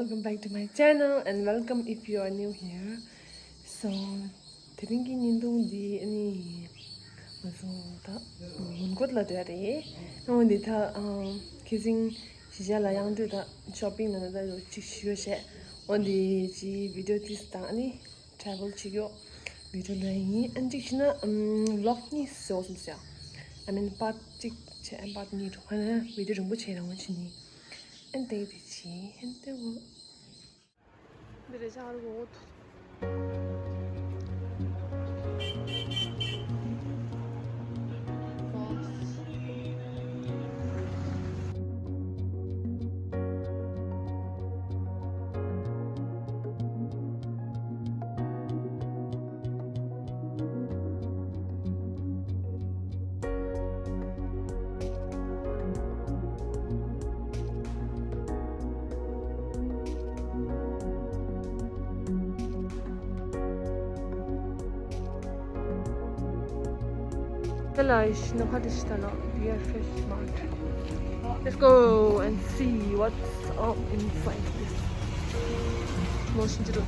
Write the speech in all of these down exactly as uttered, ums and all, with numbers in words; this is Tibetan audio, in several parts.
Welcome back to my channel and welcome if you are new here. So དེ་རིང་གི་བརྙན་ཐུང་འདི་ཨ་ནི་ང་ཚོ་ད་མོན་གྷོ་ལ་སྡོད་རེད། འོ་འདི་ད་ཁི་སིང་གཞིས་ཆགས་ལ་ཡང་འགྲོ་ད་shopping ལ་ད་ཅིག་ཞུ་བྱས། འོ་འདི་ཅི་video this དང་ཨ་ནི་travel བྱེད་ཀྱོག་video ལ་ཡིན། ཨན་ཅིག་ཤི་ན་vlog གཉིས་བཟོ་སོང་ཟེར། I mean part གཅིག་བྱས་part གཉིས་འགྲོ་ཧ་ན་video རིང་པོ་བྱས་རང་བ་བྱེད་ནི། ཨན་དེ་དེ་ཅི་ཨན་དེ་འོ། འདི་རེད་ཤག་རུ་འོ། Hello, Ishinohara Shitano, Dear Fish Mart. Let's go and see what's up inside this motion to do.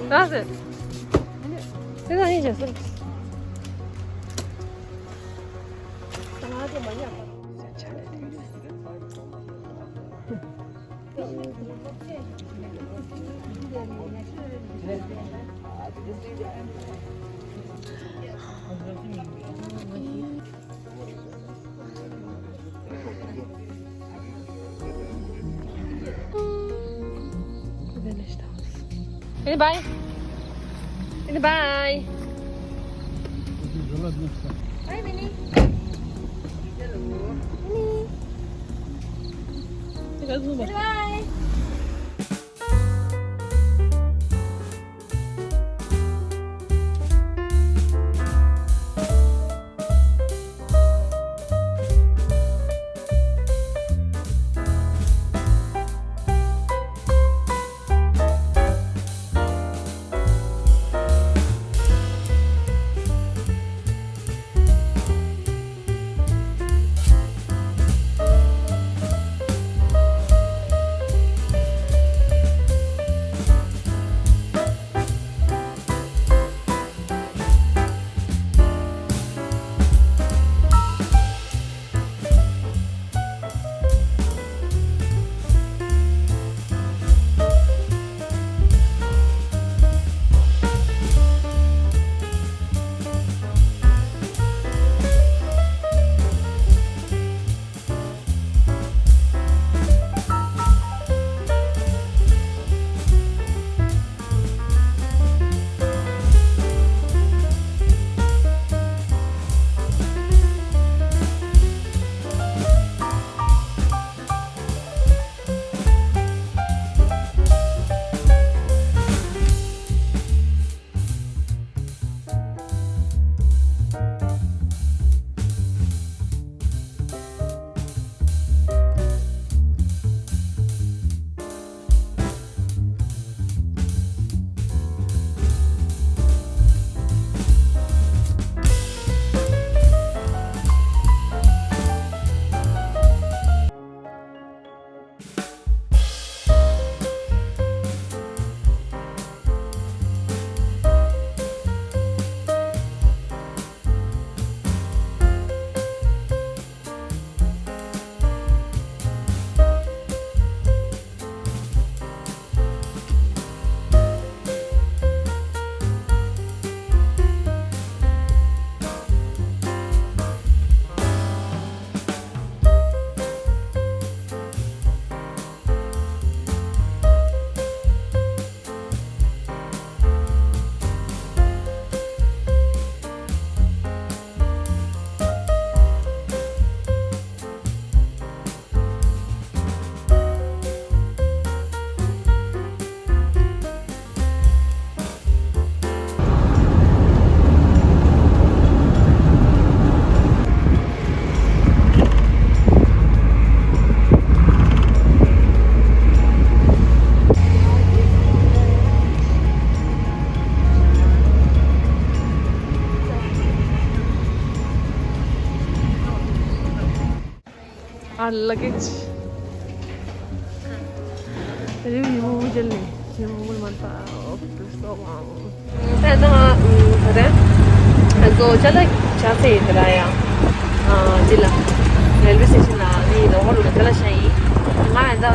That's it. Finished house. Any bye? Any bye? Bye, Minnie. Hello. Minnie. Bye. Luggage. Review jalni. Review man pa. Oh, so long. ད་ང་ད་ང་ཚོ་ཅ་ལག་ཆ་ཚང་ཡིན་དེ་ར་ཡ། ཨ་འདི་ལ་railway station ལ་ནི་ནོ་ཧོ་རུ་ལ་ཅ་ལག་ཤ་ཡིན། ང་ཡང་ད་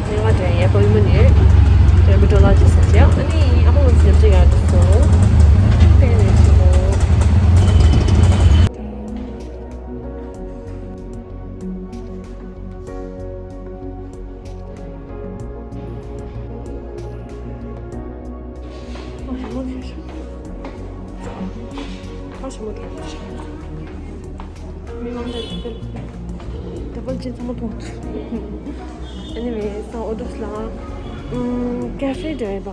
ནི་ང་དྲན་ཡ་པོ་ཡིན་མོ་ནི་dermatologist ཡ་ཨ་ནི་ཨ་ཧོ་སེམས་ཅི་ཡ་དུ་སོང་། དེ་ནས་ཆུ་མོ། Anyway, so orders ལ cafe འདྲ་ཡོད་པ།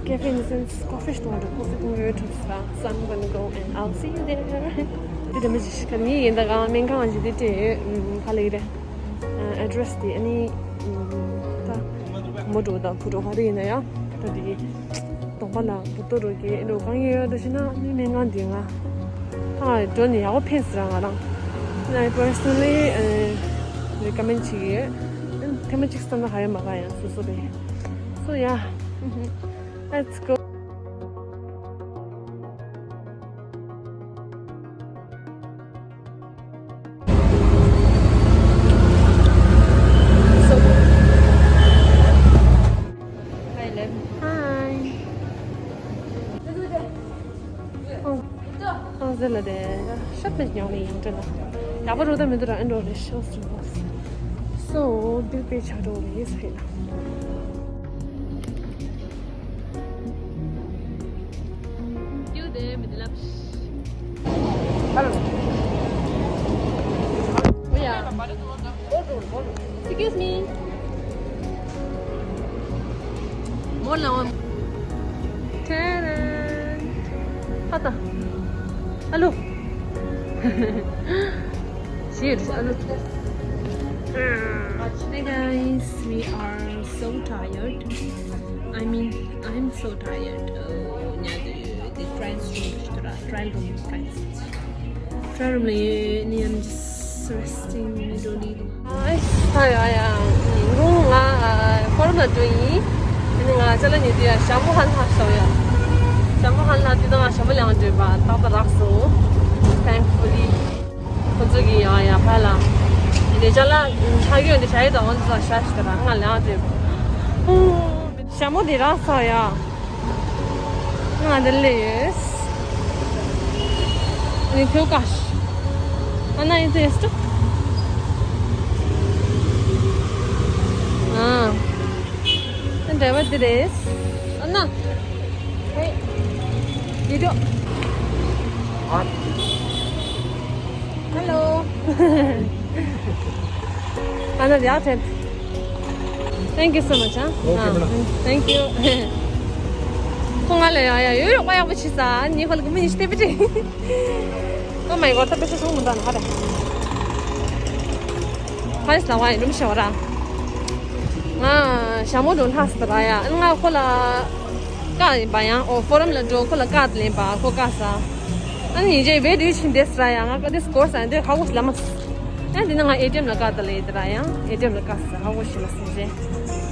Cafe in the sense coffee store འདྲ། coffee འཐུང་ཡོད་འགྲོ་ས། So I'm gonna go and I'll see you there. དེ་དེ་མི་ཞིག་ག་ངའི་ཡིན་ད་ག་སྨན་ཁང་ཞིག་དེ་དེ་ག་ལ་ཡིན་རེད། address དེ་ཨ་ནི་ད་མོ་འགྲོ་དང་བུ་འགྲོ་ག་རེ་ཡིན་ན་ཡང་ད་དེ་གདོང་པ་ལ་བུ་ཏོ་རོ་གི་འགྲོ་གང་ཡོད་ད་ཞིག་ན་ནི་སྨན་ཁང་དེ་ང་ད་འགྲོ་ནས་ཡག་པོ་ཕན་སྲིད་ར། ང་རང་ང་personally recommend བྱེད་ཀྱི་ཡོད། ཐེངས་མ་གཅིག་བསམ་ན་ཧ་ཡོད་མ་ག་ཡང་སོ་སོ་རེད། So yeah, let's go. Hi, love. Hi. Oh. ཨ་ཟེར་ལ་དེ་ཤར་པེ་ཉོ་ནི་ཡང་དྲན་ལ། ཡག་པོ་རུ་ད་མི་འདུག་ར། ཨེ་འགྲོ་རེ་ཤོ་སི་ཊི་ལོ་སི། སོ་འདིར་པེ་ཆ་འགྲོ་རེ་ཟེར་ལ། ཏིའུ་དེ་མི་འདི་ལབ། ཧ་ལོ། ཨོ་ཡ། Excuse me. More la one. Ta-da! Hello. Cheers. Hello. Hey guys, we are so tired. I mean, I'm so tired. Oh, yeah, the, the trial room, trial room, trial room. Try to me, I'm just resting. I don't need. ཨ་ཡ་ཡ། ཉིན་གུང་ང་ཕོ་རོམ་ལ་འགྲོ་ཡིན། ཨ་ནི་ང་ཅ་ལག་ཉོས་དུས་ཡ་ཞྭ་མོ་ཧ་ལྷག་ཤོག་ཡ། ཞྭ་མོ་ཧ་ལྷག་དུས་ད་ང་ཞྭ་མོ་ལེན་འགྲོ་བ་ཏག་ཏག་རག་སོང་། Thankfully། ཁོ་ཚོ་གི་ཡ་ཡ་ཕ་ལ། ཨ་ནི་ཅ་ལག་ཧ་གི་ཡོད་འདི་ཞྭ་ཡི་དང་འོན་ཙང་ཞྭ་ཞིག་ད་ར་ང་ལེན་འགྲོ་བ། ཞྭ་མོ་དེ་རག་སོང་ཡ། ང་འདི་ལས་ཡོད། ཨ་ནི་ཐོས་ཀ་ཤི། ཨ་ན་ཡིན་ཐོས་སྟུ། ཨ། ཨ་འདྲ་བ་འདི་རེད། ཨ་ན། ཧེ། བི་ཌི་ཡོ། Hello. Another attempt. Thank you so much, huh? Okay, madam. Thank you. ཁོང་ང་ལ་ཡ་ཡ་ཡོད་རོགས་པ་ཡག་པོ་བྱེད་ས་ནི་ཁོ་ལ་གི་མི་ཉི་ཤི་ཏེ་པི་ཏི། Oh my god, ད་པེ་ཤ་སོང་མི་འདུག་ན་ཧ་རེ། ཧ་རེ་སླ་བ་ཡིན་རུམ་ཤ་བ་ར། ང་ཞྭ་མོ་འགྲོ་ལྷག་སི་ར་ཡ། ང་ཁོ་ལ་བཀག་ཡིན་པ་ཡང་། ཨོ་ཕོ་རོམ་ལ་འགྲོ་ཁོ་ལ་བཀག་ལེན་པ་ཁོ་བཀག་ས། ཨ་ནི་ཉིན་རྗེས་བེད་དུ་ཕྱིན་བསྡད་སི་ར་ཡ། ང་བཀག་དེ་སྐོར་ས་འདི་ཧ་གོ་སི་ལ་མ་སི། ཨ་འདི་ན་ང་ཨེ་ཊི་ཨེམ་ལ་བཀག་ད་ལེ་དེ་ར་ཡ། ཨེ་ཊི་ཨེམ་ལ་བཀག་ས་ཧ་གོ་ཤི་མ་སི་རྗེས།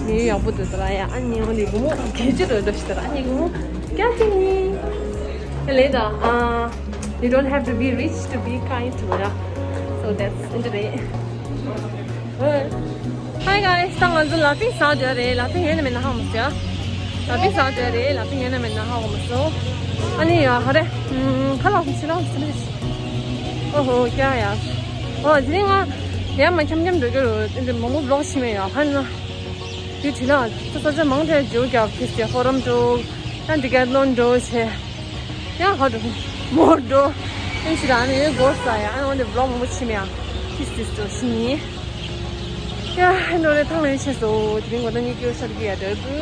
མི་ཡུལ་ཡག་པོ་འདུག་དེ་ར་ཡ། ཨ་ནི་ང་ནི་གུ་མོ་གལ་ཆེ་རུ་འགྲོ་ཤི་དེ་ར། ཨ་ནི་གུ་མོ་སྐྱ་ཅིག་ནི་ལེ་ད། ཨ། You don't have to be rich to be kind to me. So that's it. Hi guys, ད་ང་ཚོ་ལ་ཕིང་ཟ་འདོད་རེད། ལ་ཕིང་ཡོད་ན་མེད་ན་ཧ་གོ་མ་སོང་། ལ་ཕིང་ཟ་འདོད་རེད། ལ་ཕིང་ཡོད་ན་མེད་ན་ཧ་གོ་མ་སོང་། ཨ་ནི་ཡ་ཧ་རེ། ཁ་ལག་ཕྱི་ལག་ཕྱི་ལག་ཨོ་ཧོ་ཀྱ་ཡ། ཨོ་དེ་ང་ཡ་མ་འཁྱམ་འཁྱམ་འགྲོ་གི་རེད། འདི་མང་པོ་བི་ལོག་བྱེད་མེད་ཡ། ཧ་ན་དེ་དྲི་ལ་ད་ས་ཆ་མང་དྲགས་འགྲོ་རྒྱབ་ཁེ་སི་ཕོ་རོམ་འགྲོ། ད་འདི་ག་ལོན་འགྲོ་བྱས། ཡང་ཧ་འགྲོ། མོ་འགྲོ། ཨེ་ཤི་ར་ནི་གོ་ས་ཡ། ཨ་ནི་འོན་ཏེ་བི་ལོག་མང་པོ་ཕྱིན་ཡ། ཁིས་ཏིས་འགྲོ་ཕྱིན་ཡིན། ཡ་ཨེ་འགྲོ་རེ་ཐང་ལེན་ཆེ་སོ། དེ་རིང་གོ་ད་ཉི་ཀྱོ་ཤར་གི་ཡ་འདྲ་གི།